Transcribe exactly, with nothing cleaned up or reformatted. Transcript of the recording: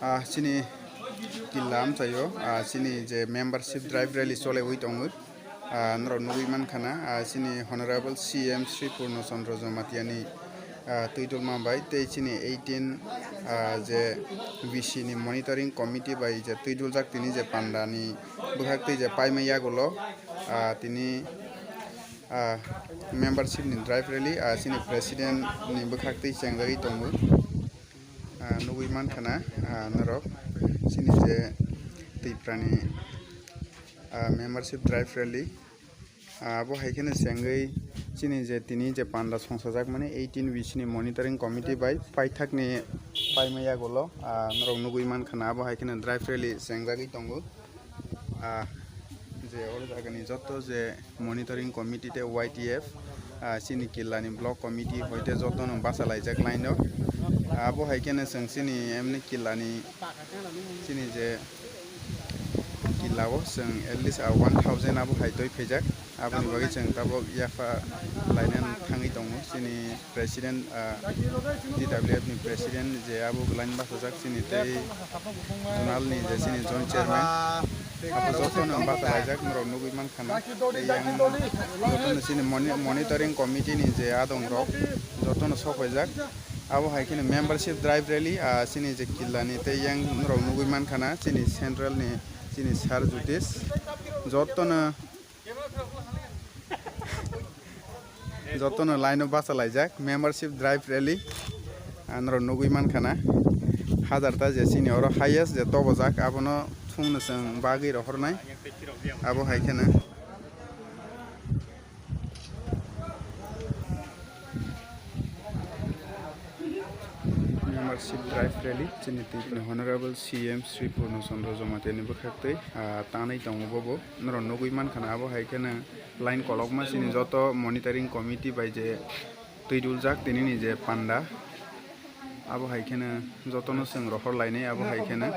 Ah, chini killa amchaio, ah, chini je membership drive rally cholewi tongo. Ah, norok nugwi mankha na, ah, chini Honorable C M Sri Purno Chandra Jamatia ni, ah, twidulma bai tei chini eighteen, ah, je V C ni monitoring committee bai je twiduljak tini je panda ni bwkhak twi je paima yagulo, ah, tini, ah, membership ni drive rally, ah, chini president ni bwkhak twi chengjagwi tongo. Ah, nugwi mankha na, ah, norok chini je Tiprani, ah, membership drive rally, ah, abo hai kheno chengwi chini je tini je panda songchajak mani eighteen V C ni monitoring committee bai paithakni paima yagulo, ah, norok nugwi mankha na abo hai kheno drive rally chengjagwi tongo. Ah, je oro jagani joto je monitoring committee tei Y T F, ah, chini killani block committee hoite jotono bachalaijak line o. Abo hai kheno chwng chini emni killani chini je killa o chwng at least, ah, one thousand abo hai twi phaijak. Aboni bagwi chwng tabuk yapha lainani thangwi tongo. Chini president, ah, T W F ni president je abo line bachajak chini tei zonal ni je chini joint chairman, abo jotono bachalaijak norok nugwi mankha na. Tei yang jotono chini moni-, monitoring committee ni je adong rok jotono sokphaijak. Abo hai kheno membership drive rally, ah, chini je killani tei yang norok nugwi mankha na chini central ni chini sir Jyotish jotono Jotono line o bachalaijak membership drive rally. Ang norok nugwi mankha na, hajar ta je chini oro highest je tobojak, abono thungno chwng bagwi rohornai. Abo hai kheno membership drive rally chini Tripura Honorable C M Sri Purno Chandra Jamatia ni bwkhak twi, ah, tanwi tongo bobo. Norok nugwi mankha na, abo hai kheno line kolokma chini joto monitoring committee bai je twi duljak tini ni je panda, abo hai kheno jotono chwng rohor lainai, abo hai kheno.